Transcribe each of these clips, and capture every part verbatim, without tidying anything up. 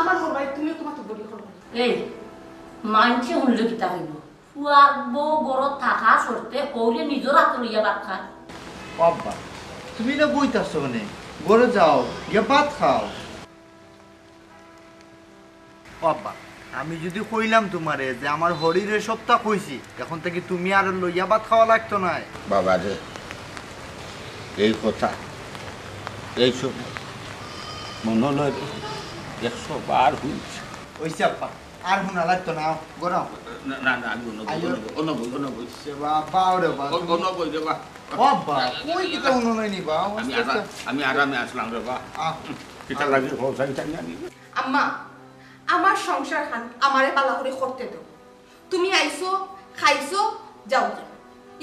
আমার ঘর বাড়ি তুমিও তো মাতব্বরি করো। এই, মানষে হুনলে কিতা কইবো? ফুয়ার বউ ঘরো থাকা শর্তে হউরে নিজর আতো লইয়া ভাত খায়। ও আব্বা, তুমি না বইতাছো মানে, ঘরো যাও, গিয়া ভাত খাও। ও আব্বা, আমি যুদি কইলাম তুমারে যে আমার হরিরে সবতা কইছি, এখন থাকি তুমি আর লইয়া ভাত খাওয়া লাগতো নায়। বাবা রে, এই কথা, এই সময় মনে লয় একশো বার হুনছি। অইছে আব্বা, আর হুনা লাগতো না, আও, ঘরো আও। না, না, না, আমি অন্য বই, আইও। অন্য বই, অন্য বই, অন্য বই। সে বাবা, ওরে বাবা, অ-, তুমি অন্য বই রে বা। ও আব্বা, কই কিতা হুনো নাই নি বা? আমি আস্তে আরা-, আস্তে। আমি আরামে আসলাম রে বা। আহ। কিতা লাগি হোক, জানি, জানি আমি। আম্মা, আমার সংসার খান আমারে বালা করি করতে দেও। তুমি আইছো, খাইছো, যাও গিয়া।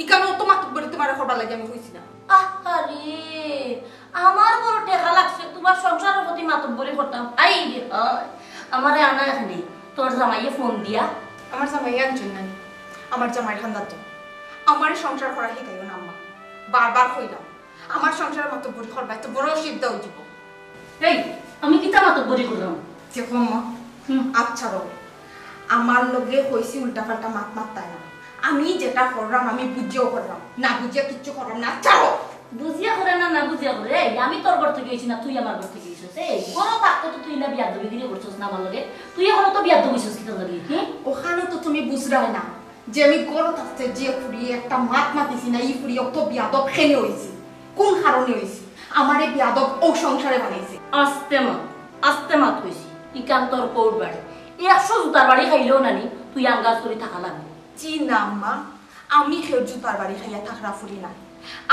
ইখানো তো মাতব্বরি তুমারে করবার লাগি আমি কইছি না। আহারে, আমার বড় টেকা লাগছে তুমার সংসারর প্রতি মাতব্বরি করতাম। আই রে হায়, আমারে আনা এখানে, তোর জামাইয়ে ফোন দিয়া। আমার জামাইয়ে আনছইন না নি? আমার জামাইর কান্দাত তো। আমারে সংসার করা শিখাইও না আম্মা, বারবার কইলাম। আমার সংসারো মাতব্বরি করবায় তো বড় অসুবিধা অইযিবো। এই, আমি কিতা মাতব্বরি করলাম? দেখো আম্মা, হুম। আচ্ছা রো, আমার লগে কইছি উল্টাপাল্টা মাত মাততায় না। আমি যেটা কররাম, আমি বুঝিয়াউ কররাম, না বুঝিয়া কিচ্ছু কররাম না। আচ্ছা রো। বুঝিয়া করে না, না বুঝিয়া করে। এই, আমি তোর ঘর থাকি আইছি না, তুই আমার ঘর থাকি আইছস? এই, ঘরো থাকতে তো তুই ইলা বিয়াদবিগিরি করছস না আমার লগে। তুই এখনো তো বিয়াদব অইছস কিতার লাগি, হুম? অখানো তো তুমি বুঝরায় না। যে আমি ঘরো থাকতে যে ফুড়িয়ে একটা মাত মাতিছি না, ই ফুড়ি অত বিয়াদব কেনে অইছে, কুন কারণে অইছে? আমারে বিয়াদব অউ সংসারে বানাইছে। আস্তে মাত, আস্তে মাত কইছি, ইখান তোর বউর বাড়ি। একশো জুতার বাড়ি খাইলেও নানি, তুই আন্দাজ করি থাকা লাগবো। জি না আম্মা, আমি কেউর জুতার বাড়ি খাইয়া থাকরা ফুড়ি নায়।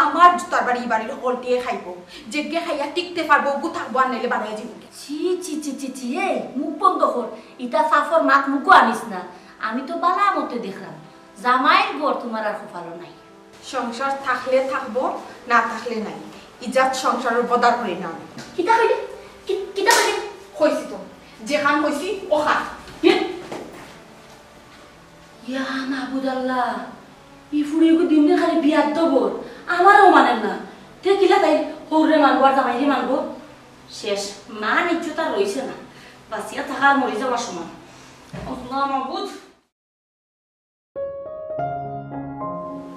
আমার জুতার বাড়ি ই বাড়ির হকলটিয়ে খাইবো, যেগে খাইয়া টিকতে পারবো, অগু থাকবো, আর নাইলে বারইয়া যাইবো। ছি, ছি, ছি, ছি, ছি, এই, মুখ বন্ধ কর। ইতা ফাফর মাত মুখো আনিস না। আমি তো বালা মতে দেখরাম, জামাইর ঘর তুমার আর কপালো নাই। সংসার থাকলে থাকবো, না থাকলে নাই। ইজাত সংসারর বদার করি না আমি। কিতা কইলে? কি-, কিতা কইলে? কইছি তো, যেখান কইছি, অখান। ইয়ে। ইয়া মাবুদ আল্লাহ, ই ফুড়িগু দিন দিন খালি বিয়াদব অর, আমারেও মানের না। তে কিলা তাই হউররে মানবো আর জামাইরে মানবো? শেষ, মান ইজ্জত আর রইছে না, বাঁচিয়া থাকা আর মরি যাওয়ার সমান। আল্লাহ মাবুদ।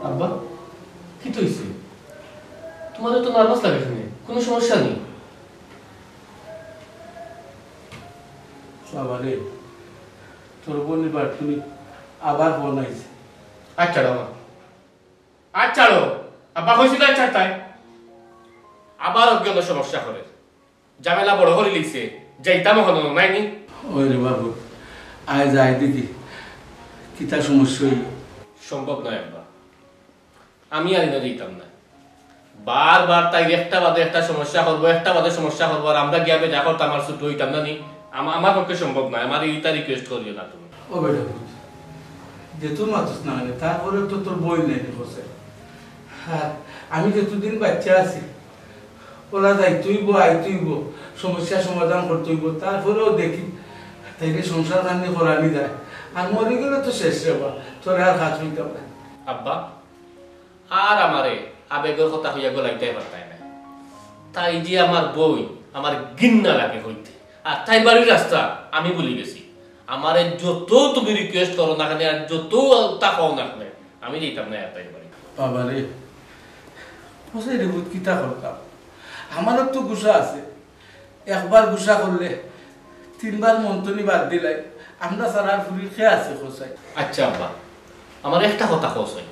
আব্বা, কিতা অইছে? তুমার অত nervous লাগে কেনে? কুনু সমস্যা নি? বাবা রে, তোর বইনর বাড়ি থনে আবার ফোন আইছে। আচ্ছা, বাবা। আচ্ছা, আব্বা কইছি তো, আচ্ছা, তাই আবার অজ্ঞান সমস্যা করে। ঝামেলা বড় করি লইছে, যাইতাম অখন, নায় নি? ওই রে বাবু, আয় যাই দেখি, কিতা সমস্যা অইলো? সম্ভব নায় আব্বা, আমি আর ইনো যাইতাম না। বারবার তাই একটা বাদে একটা সমস্যা করবো, একটা বাদে সমস্যা করবো, আর আমরা গিয়া বেজা করতাম আর ছুটো অইতাম না নি? আমা-, আমার পক্ষে সম্ভব নায়, আমারে ইতা request করিও না তুমি। ও বেটা, যেহেতু মাতস না কেনে, তারপরে তো তোর বইন নাই নি, হোসেন। আর আমি যতদিন বাচ্চা আছি, ওরা যাইতে অইবো, আইতে অইবো, সমস্যা সমাধান করতে অইবো। তারপরেও দেখি, তাইলে সংসার খানি করানি যায়। আর মরি গেলে তো শেষ রে বা, তোরে আর কাজ অইতাম না। আব্বা, আর আমারে আবেগর কথা কইয়া গলাইতায় পারতায় না। তাই যে আমার বইন, আমার ঘিন্না লাগে কইতে। আর তাইর বাড়ির রাস্তা আমি ভুলি গেছি। আমারে যত তুমি request করো না কেনে, আর যত তা কও না কেনে, আমি যাইতাম না আর তাইর বাড়ি। বাবা রে, হোসেন রে, বুঝ কিতা করতাম? আমারও তো গুসা আছে। একবার গুসা করলে তিনবার মন থনে বাদ দিলাই। আমরা ছাড়া আর ফুড়ির কে আছে, হোসেন? আচ্ছা আব্বা, আমার একটা কথা কও চাই,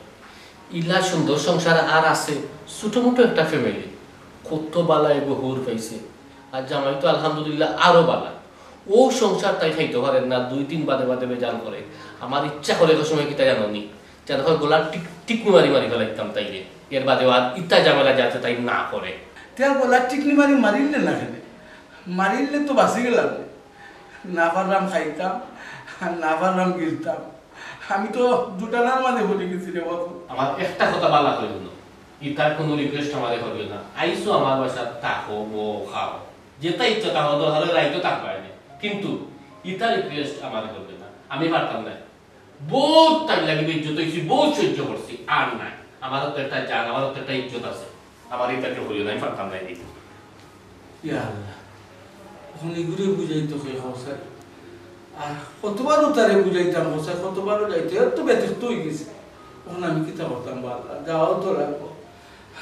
ইলা সুন্দর সংসার আর আছে, ছোট মোটো একটা family, কত বালা এগু হউর পাইছে, আর জামাই তো আলহামদুলিল্লাহ আরো বালা। অউ সংসার তাই খাইতো পারের না, দুই দিন বাদে বাদে বেজাল করে। আমার ইচ্ছা করে এক সময় কিতা জানো নি, যেন হয় গলার টিক-, টিকনি মারি মারি ফালাইতাম তাইরে। এর বাদে আর ইতা ঝামেলা যাতে তাই না করে। তে আর গলার টিকনি মারি মারিলে না কেনে? মারিলে তো বাঁচি গেলাম। না পারলাম খাইতাম, আর না পারলাম গিলতাম। আমি তো দুটানার মাঝে পড়ি গেছি রে বাবু। আমার একটা কথা বালা কইল না, ইতার কোনো request আমারে করিও না। আইছো আমার বাসাত, থাকো, বও, খাও, যেতা ইচ্ছা তা করো, দরকার অইলে রাইতো থাকবায় নে, কিন্তু ইতার request আমারে করিও না, আমি পারতাম না। বউত time লাগি বেইজ্জত অইছি, বউত সহ্য করছি, আর নায়। আমারও তো একটা জান, আমারও তো একটা ইজ্জত আছে। আমারে ইতা কেউ করিও না, আমি পারতাম না এদিকে। ইয়া আল্লাহ, অখন ইগুরে বুঝাইতো কে কও চাই? আর কতবারও তারে বুঝাইতাম কও চাই, কতবারও যাইতো, এর তো ব্যতিক্ত অইগেছে। অখন আমি কিতা করতাম বা আল্লাহ, যাওয়াও তো লাগবো।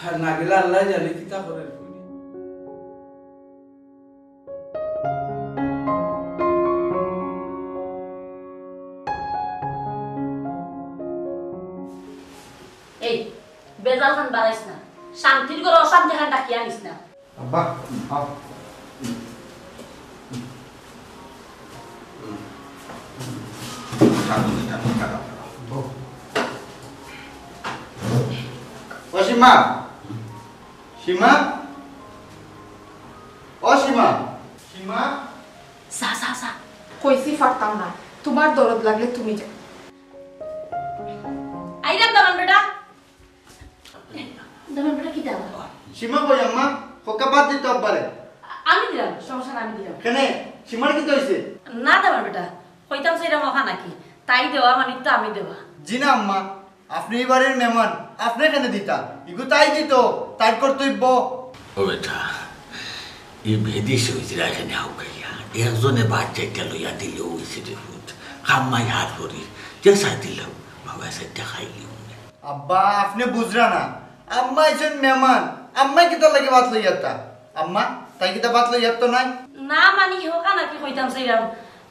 আর না গেলে আল্লায় জানে কিতা করের। এই, বেজাল খান বাড়াইস না, শান্তির ঘরে অশান্তি খান ডাকিয়া আনিস না। আব্বা, আও। ও সীমা, সীমা, ও সীমা, সীমা। যা, যা, যা। কইছি পারতাম না। তুমার দরদ লাগলে তুমি যাও। আইলাম দামান বেটা। দামান বেটা, কিতা আবার? সীমা কই আম্মা? কউক্কা ভাত দিতো আব্বারে। আ-, আমি দিলাম, সমস্যা নাই, আমি দিলাম। কেনে? সীমার কিতা অইছে? না দামান বেটা, কইতাম চাইরাম অখান নাকি? তাই দেওয়া মানি তো আমি দেওয়া। জি না আম্মা, আপনে ই বাড়ির মেহমান, আপনে কেনে দিতা? ইগু তাই দিতো, তাইর কর্তব্য। ও বেটা, ই বেদিস অইছে এখানে হাউকাইয়া। একজনে ভাত চাইরটা লইয়া দিলেও অইছে রে পুত। কামাই হাত ভরি, যে চাই দিলেও, বাবা চাইরটা খাইলিও। আব্বা, আপনে বুঝরা না। আম্মা আইছইন মেহমান। আম্মায় কিতার লাগি ভাত লইয়া আইতা? আম্মা, তাই কিতা ভাত লইয়া আইতো নায়? না মানি, হকা নাকি কইতাম চাইরাম।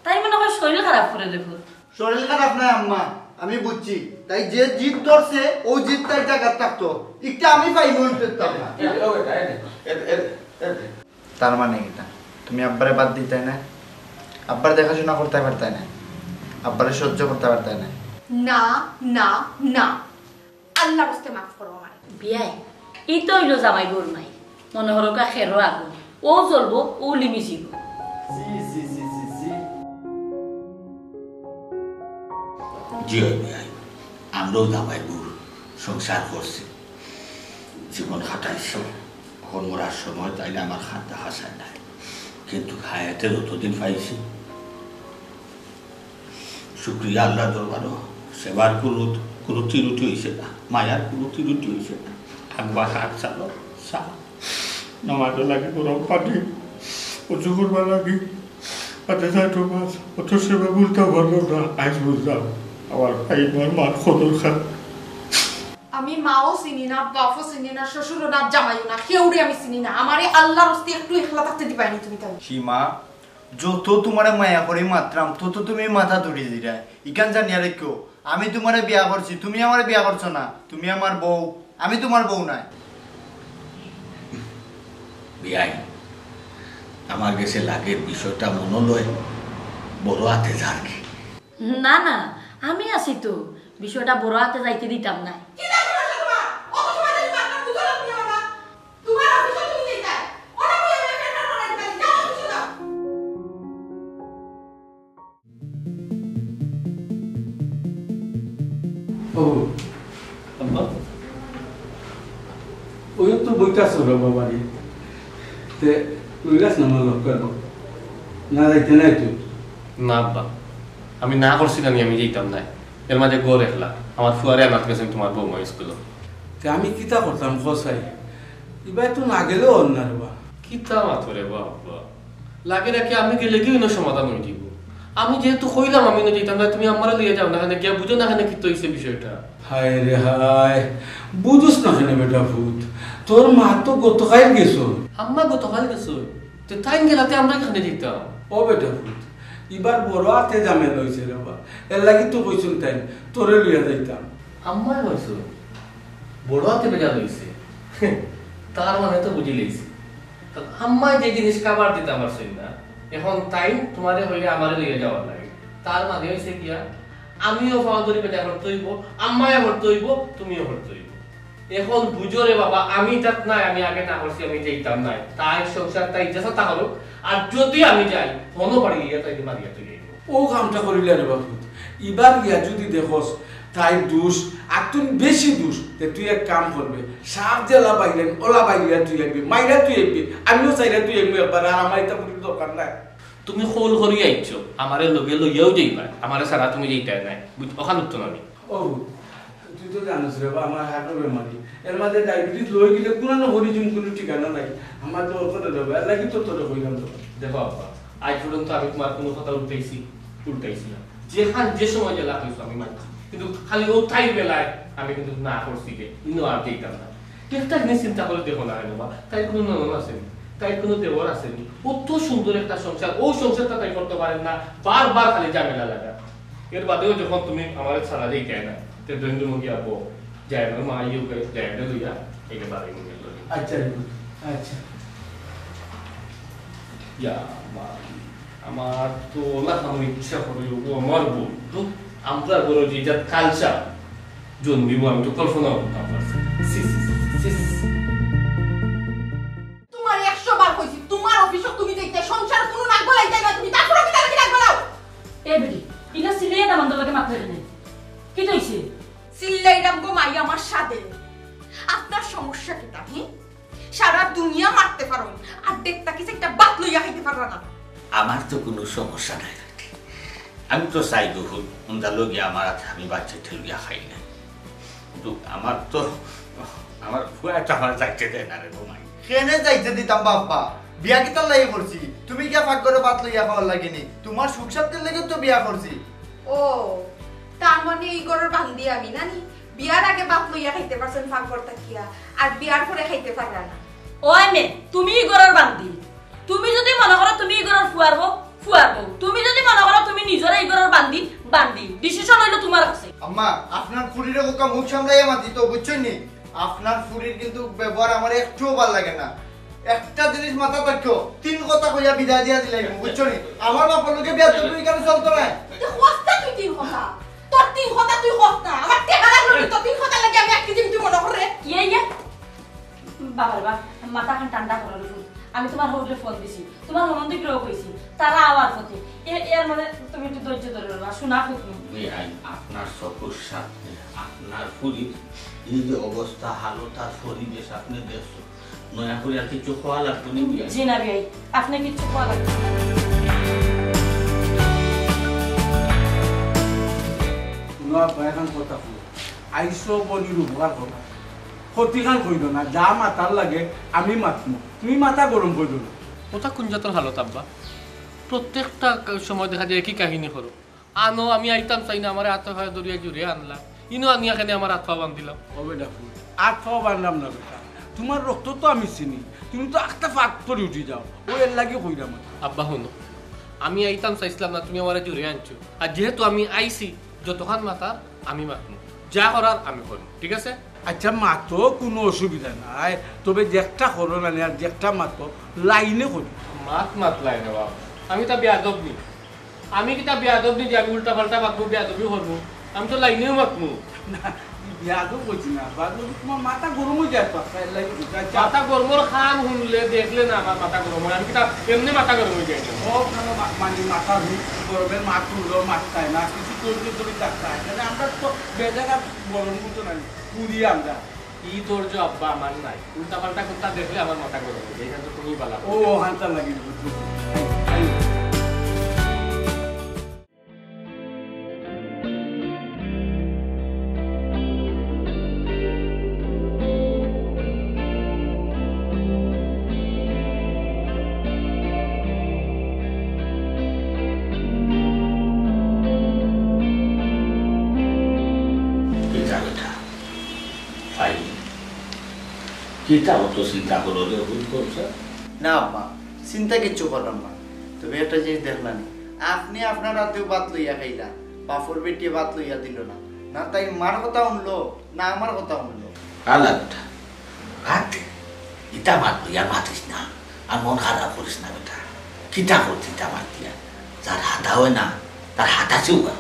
তাই মনে কয় শরীর খারাপ করে দেবো। শরীর খারাপ নায় আম্মা, আমি বুঝছি। তাই যে জিদ ধরছে, অউ জিদ তাই জাগাত থাকতো। ইকটা আমি পাইমু, ইকটা না। এ, ও বেটা, এ, এ, এ, এ, এ। তার মানে কিতা? তুমি আব্বারে বাদ দিতায় না? আব্বারে দেখাশোনা করতায় পারতায় না? আব্বারে সহ্য করতায় পারতায় না? না, না, না। আল্লাহর ওয়াস্তে মাফ করো আমারে। বিয়াই, ই তো অইলো জামাই বউর মাই। মনে করো কা খেরো আগুন। অউ জ্বলবো, অউ লিমিজিবো। জি, জি, জি, জি, জি। জি অয় বিয়াই। আমরাও জামাই বউ সংসার করছি। জীবন কাটাইছি। অখন মরার সময় তাইলে আমার কান্দা হাসায় নাই। কিন্তু হায়াতে যতদিন পাইছি, শুকরিয়া আল্লার দরবারো, সেবার কুনু, কুনু ত্রুটি অইছে না, মায়ার কুনু ত্রুটি অইছে না। আব্বা, হাত চালো, চা। নামাজও লাগে গরম পানি, অজু করবার লাগে, আতে যাইতো মাছ, অত সেবা বলতে পারলো না, আইজ বুঝলাম আমার ভাই আমার মার কদর খান। আমি মাও চিনি না, বাপও চিনি না, শ্বশুরও না, জামাইও না, কেউরে আমি চিনি না। আমারে আল্লার ওয়াস্তে একটু একলা থাকতে দিবায়নি তুমি তাইলে। সীমা, যত তুমারে মায়া করি মাতরাম, তত তুমি মাথা ধরি দিরায়। ইখান জানিয়া রাখিও, আমি তুমারে বিয়া করছি, তুমি আমারে বিয়া করছো না। তুমি আমার বউ, আমি তুমার বউ নায়। বিয়াই, আমার গেছে লাগে বিষয়টা মনো লয়, বড় আতে যারগি। না, না, আমি আছি তো, বিষয়টা বড় আতে যাইতে দিতাম নায়। কি লাগবে না তোমার? অত সময় ধরে মাতরাম, বুঝো না তুমি আমার? তোমার অফিসে তুমি যেতা, ওরা কই আমি ফেরত করে দিতাম, যাও অফিসে যাও। ও, আব্বা। ওই তো বইটা আছে রে বাবা রে। তে, লইলাস না আমার লক্ষ্য। না যাইতে নাই তুই? না আব্বা, আমি না করছি না, আমি যাইতাম নায়। এর মাঝে ঘর একলা, আমার ফুয়ারে আনাত গেছেন তোমার বৌমা স্কুলো। তে আমি কিতা করতাম কসাই? ইবায় তো না গেলেও অর না রে বা। কিতা মাতো রে বা আব্বা? লাগে নাকি আমি গেলে কি অন্য সমাধান অই দিব? আমি যেহেতু কইলাম আমি না যাইতাম না, তুমি আমারে লইয়া যাও না, এখানে গিয়া বুঝো না, এখানে কিতা অইছে বিষয়টা। হায় রে হায়, বুঝোস না কেনে বেটা পুত? তোর মা তো গতকাল গেছইন। আম্মা গতকাল গেছইন? তে তাইন গেলা তে আমরা কেনে যাইতাম? ও বেটা পুত, ইবার বড় আতে ঝামেলা অইছে রে বা, এর লাগি তো কইছইন তাইন তোরে লইয়া যাইতাম। আম্মায় কইছইন? বড় আতে বেজাল অইছে। তার মানে তো বুঝি লাইছি। তো আম্মায় যে জিনিস কাবার দিতা পারছইন না, এখন তাইন তোমারে কইরা আমারে লইয়া যাওয়ার লাগি। তার মানে অইছে গিয়া, আমিও পাও ধরি বেজাল করতে অইবো, আম্মায়ও করতে অইবো, তুমিও করতে অইবো। এখন বুঝো রে বাবা, আমি তাত নাই, আমি আগে না করছি, আমি যাইতাম নায়। তাই সংসার তাই যেতা তা করুক, আর যদি আমি যাই, হনো বাড়ি গিয়া তাই মারিয়া তুই যাইবো। ও কামটা করিলে রে বাপু, ইবার গিয়া যদি দেখোস তাইর দুষ, আর তুই বেশি দুষ, তে তুই এক কাম করবে, সাপ যেলা বাইলেন, ওলা বাইলিয়া তুই আইবি, মাইরা তুই আইবি, আমিও চাইরা তুই আইবি একবার, আর আমার ইতা বুঝির দরকার নাই। তুমি কল করি আইছো, আমারে লগে লইয়াও যাইবা, আমারে ছাড়া তুমি যাইতায় নায়, বুঝ-, অখান উঠতো না আমি। ও, তুই তো জানোস রে বা, আমার হার্টর বেমারি, এর মাঝে ডায়াবেটিস লই গেলে কুনানো হরিজন কুনু ঠিকানা নাই, আমার তো ওর কথা দেবে, এর লাগি তো তোরে কইলাম তো। দেখো আব্বা, আজ পর্যন্ত আমি তোমার কোনো কথা উল্টাইছি, উল্টাইছি না। যেখান যে সময় যেলা কইছো আমি মানছি, কিন্তু খালি ও তাইর বেলায় আমি কিন্তু না করছি যে ইনো আর দিতাম না। একটা জিনিস চিন্তা করে দেখো না কেন বা, তাইর কোনো ননদ আছেনি, তাইর কোনো দেওর আছেনি, অত সুন্দর একটা সংসার, ও সংসারটা তাই করতে পারেন না, বারবার খালি ঝামেলা লাগা। এর বাদেও যখন তুমি আমার ছাড়া যাইতে না, তে দৈন্য মুখী আব্বু, যাই আমার মা ইয়ে করে, যাই লইয়া, একে বাড়ি নিয়ে লই। আচ্ছা, আচ্ছা। ইয়া, মা, আমার তো লাখানো ইচ্ছা করে, ও আমার বউ। তো আমরা বড় যে জাত কালচা জন্মিব, আমি তো কল্পনা করতাম পারছি না। ছি, ছি, ছি, ছি, ছি। তোমার একশো বার কইছি, তোমার অফিসো তুমি যাইতে সংসার কোনো নাক গলাইতে না তুমি, তারপরে আমি তার কি নাক গলাও? এ বেটি, ইলা সিলেট আমাদের লগে মাতলে কেনে? কিতা অইছে? চিল্লাইরাম গো মাই আমার সাথে। আপনার সমস্যা কিতা, হি? সারা দুনিয়া মারতে পারো, আর দেখতা কি একটা ভাত লইয়া খাইতে পারবা না। আমার তো কোনো সমস্যা নাই আন্টি। আমি তো চাই গো, হুন, হুন্দা লগে আমার হাতে আমি বাচ্চাটা লইয়া খাই না। কিন্তু আমার তো, আমার ফুয়া তো আমার যাইতে দেয় না রে গো মাই। কেনে যাইতে দিতাম বাবা? বিয়া কিতার লাগি করছি? তুমি কিয়া ফাঁক করে ভাত লইয়া খাওয়ার লাগি নি? তোমার সুখ শান্তির লাগি তো বিয়া করছি। ও, তার মানে এই ঘরের বান্দি আমি নানি? বিয়ার আগে ভাত লইয়া খাইতে পারছেন ফাঁক ঘর থাকিয়া, আর বিয়ার পরে খাইতে পাররা না। ওই মে, তুমি এই ঘরের বান্দি। তুমি যদি মনে করো তুমি এই ঘরের ফুয়ার বউ, ফুয়ার বউ। তুমি যদি মনে করো তুমি নিজরে এই ঘরের বান্দি, বান্দি। ডিসিশন অইলো তোমার কাছে। আম্মা, আপনার ফুরিরে বোকা মুখ সামলাইয়া মাতি তো, বুঝছেন নি? আপনার ফুরির কিন্তু ব্যবহার আমার একটুও ভালো লাগে না। একটা জিনিস মাথা রাখো, তিন কথা কইয়া বিদায় দিয়া দিলাই, বুঝছো নি? আমার বাপর লগে বেয়াদবি এখানে চলতো না। তে হস্তা তুই তিন কথা। তোর তিন কথা তুই হস্তা। আমার টেকা লাগলো নি, তোর তিন কথা লাগে আমি এক কেজি তুই মনে করে। ইয়ে, ইয়ে। বাবা রে বা, মাথা খান ঠান্ডা করো রে ফুল। আমি তোমার হউরে ফোন দিছি, তোমার হমন্দি গ্রহ কইছি, তারা আওয়ার পথে। এ-, এর মানে তুমি একটু ধৈর্য ধরে রইবা, শোনা ফুটনি। বেআইন, আপনার চকুর সামনে আপনার ফুরির এই যে অবস্থা, হালত আর পরিবেশ আপনি দেখছো, নয়া করে আর কিছু খাওয়া লাগবে না বেআইন। জি না বেআইন, আপনি কিচ্ছু খাওয়া লাগবে না। হুনো আব্বা, এখন কথা হুনো। আইসো বলির উপকার কথা। ক্ষতিখান কইল না, যা মাতার লাগে আমি মাতমু। তুমি মাথা গরম কইল না। ওটা কোন জাতর হালত আব্বা? প্রত্যেকটা কা-, সময় দেখা যায় একই কাহিনী করো। আনো আমি আইতাম চাই না, আমার আতো পায়ে ধরিয়া জুড়ে আনলা। ইনো আনিয়া কেনে আমার আত পা বান্ধিলাম। ও বেটা ফুল, আত পা বান্ধাম না বেটা। তোমার রক্ত তো আমি চিনি, তুমি তো আখতা ফাক করে উঠি যাও, ও এর লাগি কইরাম। আব্বা হুনো, আমি আইতাম চাইছিলাম না, তুমি আমারে জুড়ে আনছো। আর যেহেতু আমি আইছি, যতখান মাতার আমি মাতমু, যা করার আমি করি, ঠিক আছে? আচ্ছা, মাতো, কোনো অসুবিধা নাই, তবে যেকটা করো না, আর যেকটা মাতো, লাইনে করি। মাত মাত লাইনে বাবা, আমি তা বেয়াদব নি। আমি কিতা বেয়াদব নি যে আমি উল্টা পাল্টা মাতমু, বেয়াদবি করমু? আমি তো লাইনেও মাতমু। না, বেয়াদব কইছি না, বাদ বাকি তোমার মাথা গরম অই যায় তো, তাই লাগি তো, তাই চা- মাথা গরমর খান হুনলে, দেখলে না আমার মাথা গরম অয়। আমি কিতা এমনি মাথা গরম অই যায় না? ও, না, না, মা-, মানে মাথা হুন-, গরমে মাথা হুনলেও মাততায় না, কিছু তৈরি তৈরি থাকতায়। মানে আমরা তো বেজাগা গরম মতো নাই, পুরি আমরা। ই ধৈর্য আব্বা আমার নাই। উল্টা পাল্টা কুন্তা দেখলে আমার মাথা গরম অই যায়। এখান তো তুমি বালা। ও, হান্তার লাগি। কিতা বেটা? ফাইন। কিতা অত চিন্তা করো রে, ভুল করছো? না আব্বা, চিন্তা কিচ্ছু করলাম না। তবে একটা জিনিস দেখলাম, আপনি আপনার হাতেও ভাত লইয়া খাইলা, বাপর বেটিয়ে ভাত লইয়া দিল না। না তাই মার কথা শুনলো, না আমার কথা শুনলো। আলা বেটা, বাদ দে। ইতা মাত লইয়া মাতিস না, আর মন খারাপ করিস না বেটা। কিতা করতি ইতা মাত দিয়া? যার হাতা হয় না, তার হাতা চেউবা।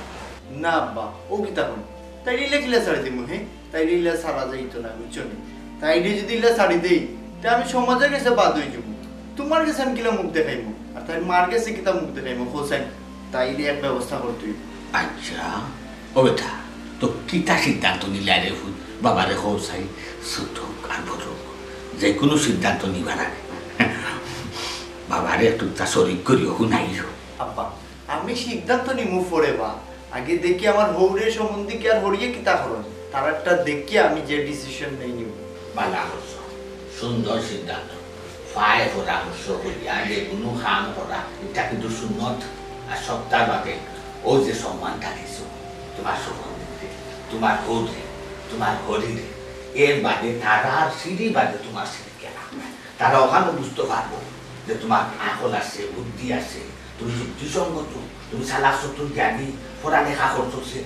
না আব্বা, ও কিতা কন? তাইরে ইলা কিলা ছাড়ি দিমু, হে? তাইরে ইলা ছাড়া যাইতো না, বুঝছো নি? তাইরে যদি ইলা ছাড়ি দেই, তে আমি সমাজের গেছে বাদ অই যামু। তোমার গেছে আমি কিলা মুখ দেখাইমু? আর তাইর মার গেছে কিতা মুখ দেখাইমু, হোসেন? তাইরে এক ব্যবস্থা করতে অইবো। আচ্ছা, ও বেটা, তো কিতা সিদ্ধান্ত নিলে রে ফুল? বাবারে কও চাই, ছোট হোক আর বড় হোক, যে কোনো সিদ্ধান্ত নিবার আগে বাবারে একটু তা শরিক করিও, হুনাইও। আব্বা, আমি সিদ্ধান্ত নিমু পরে বা। আগে দেখি আমার হউরের সম্বন্ধে কি আর হরিয়ে কিতা করন। তারারটা দেখি আমি যে ডিসিশন নেই নিব। বালা করছো, সুন্দর সিদ্ধান্ত। পায়ে পরামর্শ করিয়া যে কোনো কাম করা, এটা কিন্তু সুন্নত। আর সপ্তাহ বাদে ও যে সম্মানটা দিছো, তোমার সহোদররে, তোমার হৌরে, তোমার হরিরে, এর বাদে তারার সিঁড়ি বাদে তোমার সিঁড়ি কেনা। তারা ওখানে বুঝতে পারবো যে তোমার আকল আছে, বুদ্ধি আছে, তুমি যুক্তিসঙ্গত, তুমি চালাক চতুর জ্ঞানী, পড়ালেখা করছো সে,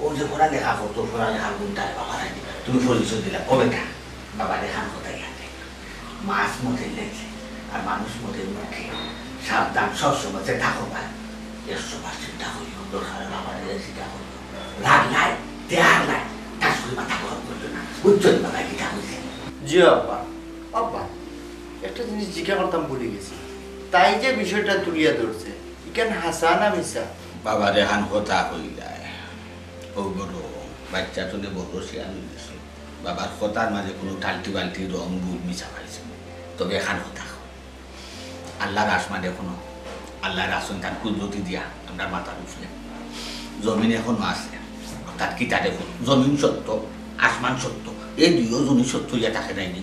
ও যে পড়ালেখা করতো, পড়ালেখার গুণটা বাবা নাই, তুমি পরিচয় দিলা, ও বেটা, বাবা রে খান কথা জ্ঞান নেই। মাছ মতে লেগে আর মানুষ মতে মুখে, সাবধান, সব সময় যে থাকো ভাই, একশো বার চিন্তা করিও, দরকারে বাবা রে চিন্তা করিও, রাগ নাই, দেয়ার নাই, তার সঙ্গে মাথা গরম করতো না, বুঝছো নি বাবা কিতা হয়েছে? জি আব্বা, আব্বা, একটা জিনিস জিজ্ঞাসা করতাম ভুলে গেছি। তাই যে বিষয়টা তুলিয়া ধরছে, ইখান হাসা না মিছা? বাবা রে খান কথা কইলায়, ও বড় বাচ্চা তুলে বড় শিয়ান হয়ে গেছে। বাবার কথার মাঝে কোনো টালটি বালটি রং ভুল মিছা পাইছে না। তবে এখান কথা কই, আল্লাহর আসমানে এখনো আল্লাহর আসন তার কুদরতি দিয়া আমরা মাথার উপরে জমিন এখনো আছে। অর্থাৎ কিতা দেখো, জমিন সত্য, আসমান সত্য, এই দুইও জমি সত্য হইয়া থাকে নাইনি?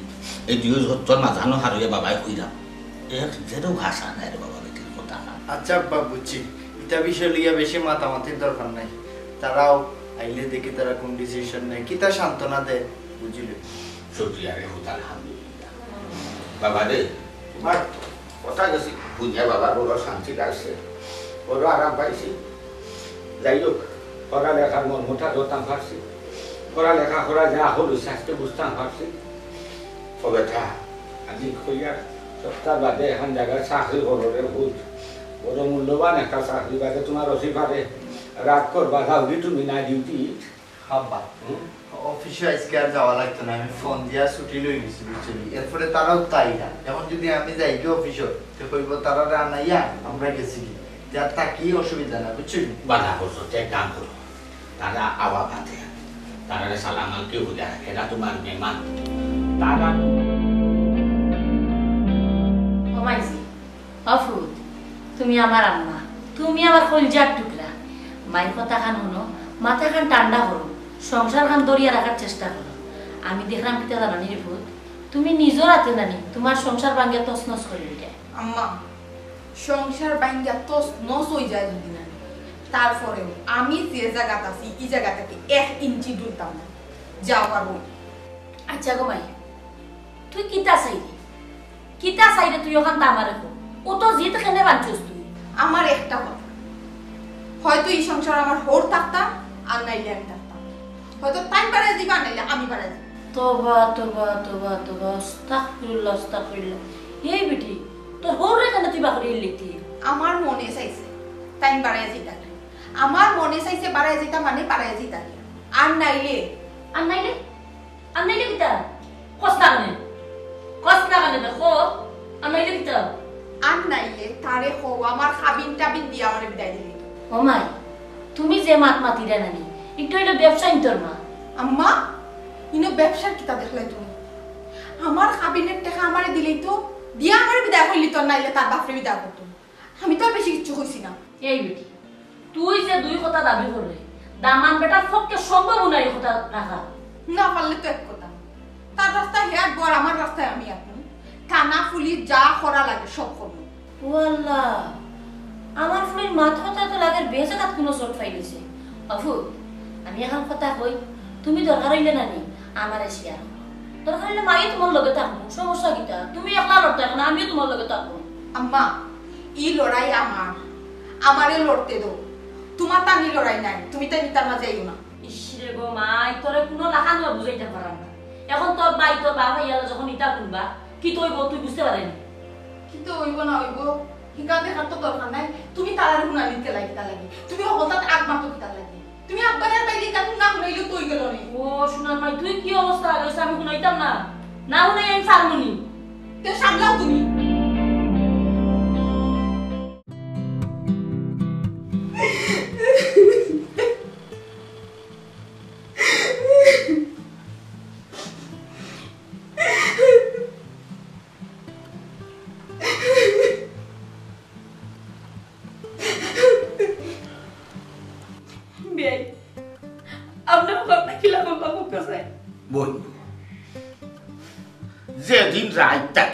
এই দুইও সত্যর মাঝানো হারইয়া বাবায় কইরা এক যেটাও ভাষা নাই রে বাবা, বেটির কথা। আচ্ছা আব্বা, বুঝছি, ইতা বিষয় লইয়া বেশি মাতামাতির দরকার নাই। তারাও আইলে দেখি তারা কোন ডিসিশন নেয়, কিতা সান্ত্বনা দেয়, বুঝিলে। সত্যি আরে হুত আলহামদুলিল্লাহ। বাবা রে, তোমার কথা গেছি বুঝিয়া বাবা বড় শান্তি লাগছে, বড় আরাম পাইছি। যাই হোক, পড়ালেখার মর্মটা ধরতাম পারছি, পড়ালেখা করা যা হল আস্তে বুঝতাম পারছি। ও বেটা, আজি কইয়া সপ্তাহ বাদে এখন জায়গায় চাকরি করো রে ভূত, বড় মূল্যবান একটা চাকরি, বাদে তোমার অফিসারে রাগ করবা, যাওগি তুমি না ডিউটি। আব্বা, হুম? অফিসে আজকে আর যাওয়া লাগতো না, আমি ফোন দিয়া ছুটি লই নিছি, বুঝছো নি? এরপরে তারাও তাই না, এখন যদি আমি যাই কি অফিসে, তো কইব তারা আনাইয়া আমরা গেছি কি, যার তা কি অসুবিধা না, বুঝছো নি? বাধা করছো, তো এক কাম করো, তারা আওয়া বাদে তারারে সালাম আলকে হইয়া, এরা তোমার মেহমান। তারা ও মাইজি, অফুত, তুমি আমার আম্মা, তুমি আমার কলিজার টুকরা। মাইর কথা খান হুনো, মাথা খান ঠান্ডা করো, সংসার খান ধরিয়া রাখার চেষ্টা করো। আমি দেখলাম কিতা জানো নি রে ফুত, তুমি নিজর হাতে নানি তোমার সংসার ভাঙ্গিয়া তছনছ করি দিলে। আম্মা, সংসার ভাঙ্গিয়া তছনছ হই যায় যদি না, তারপরেও আমি যে জায়গাত আছি, এই জায়গা থেকে এক ইঞ্চি দুলতাম না। যাও আর বই। আচ্ছা গো মাই, তুই কিতা চাইলি? কিতা চাইরে তুই ওখান তো আমারে কো। ও তো জিত খেনে বানছস তুই। আমার একটা কথা, হয়তো এই সংসার আমার হর থাকতাম, আর নাইলে আমি থাকতাম। হয়তো তাই বাড়াই দিবা, নাইলে আমি বাড়াই দিবা। তবা, তবা, তবা, তবা, আস্তাগফিরুল্লাহ, আস্তাগফিরুল্লাহ। এই বেটি, তোর হর এখানে তুই বাকরি লিখতি। আমার মনে চাইছে, তাই বাড়াই দিতা। আমার মনে চাইছে বাড়াই দিতা মানে বাড়াই দিতা। আর নাইলে, আর নাইলে? আর নাইলে কিতা? কস না কেনে? কস না কেনে বে? ক। আর নাইলে কিতা? আর নাইলে তারে কও আমার খাবিন টাবিন দিয়া আমারে বিদায় দিলি। ও মাই, তুমি যে মাত মাতিরা নানি, একটু হইলে ব্যবসা ইন্তর মা। আম্মা, ইনো ব্যবসার কিতা দেখলে তুমি? আমার খাবিনের টাকা আমারে দিলেই তো, দিয়া আমারে বিদায় করলি তো, আর নাইলে তার বাপরে বিদায় করতো। আমি তো আর বেশি কিচ্ছু কইছি না। এই বেটি, তুই যে দুই কথা দাবি করলে, দামান বেটার পক্ষে সম্ভব নয় এই কথা রাখা। না পারলে তো এক কথা, তার রাস্তায় হে আঁকবো আর আমার রাস্তায় আমি আঁকবো। থানা পুলিশ যা করা লাগে সব করবো। ও আল্লাহ, আমার ফুলির মাত কথা তো লাগের বেজাগাত কোনো চোট পাইলিছে। বাবু, আমি এখন কথা কই, তুমি দরকার হইলে নানি আমারে শেয়ার করো। দরকার হইলে মাইয়ে তোমার লগে থাকবো, সমস্যা কিতা? তুমি একলা লড়তে না, আমিও তোমার লগে থাকবো। আম্মা, ই লড়াই আমার, আমারে লড়তে দাও। তোমার তানি লড়াই নাই, তুমি তাই নিতার মাঝে আইও না। ইস রে গো মাই, তোরে কোনো লাখান আর বুঝাইতে পারাম না। এখন তোর ভাই, তোর বাপ আইয়ালা যখন ইতা শুনবা, কি তো হইব তুই বুঝতে পারেনি। কি তো হইব না হইব, হিকা দেখার তো দরকার নাই। তুমি তারার গুণালিত গেলাই কিতা লাগে? তুমি হঠাৎ আগ মাতো কিতা লাগে? তুমি আব্বারে আর বাইরে কান না হুনাইলে তো হই গেল নে। ও সোনার মাই, তুই কি অবস্থা আর হইছে আমি হুনাইতাম না? না হুনাই আমি সারমনি। তে সামলাও তুমি। বিয়াই, আপনার কথা কিলা বললাম ওকে স্যার? বই, যেদিন রাইত থাকি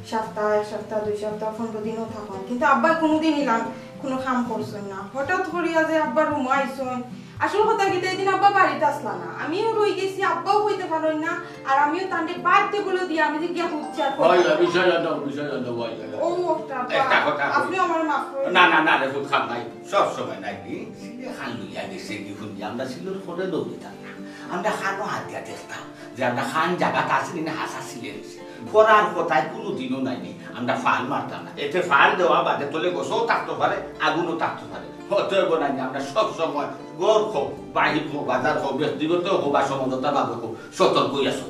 সপ্তাহ, এক সপ্তাহ, দুই সপ্তাহ, পনেরো দিনও থাকইন, কিন্তু আব্বায় কুনুদিন ইলান কুনু কাম করছইন না। হঠাৎ করিয়া যে আব্বা রুমো আইছইন, আসল কথা কিতা, এদিন আব্বা বাড়িত আছলা না, আমিও রই গেছি, আব্বাও কইতে পারইন না, আর আমিও তানরে বাদ দে বলে দিয়া আমি যে গিয়া হুঁশিয়ার করি। ওই, ওই, বিষয় জানো, বিষয় জানো, ওই, ওই, ওই। ও, একটা আব্বা, একটা কথা কই। আপনিও আমার মাফ করে না, না, না রে, ভূত খাম নাই, সব সময় নাই নি। সিলে খান লইয়া গেছে কি হুনি, আমরা সিলর করে দৌড়িতাম না। আমরা খানো হাত দিয়া দেখতাম যে আমরা খান জাগাত আছি নি না হাসা সিলে গেছে। করার কথায় কুনুদিনও নাই নি, আমরা ফাল মারতাম না। এতে ফাল দেওয়া বাদে তলে গোসও থাকতে পারে, আগুনও থাকতে পারে। অতএব নাই নি, আমরা সব সময় ঘর হোক, বাহির হোক, বাজার হোক, ব্যক্তিগত হোক বা সমাজতা ভাবে হোক, সতর্কই আছো।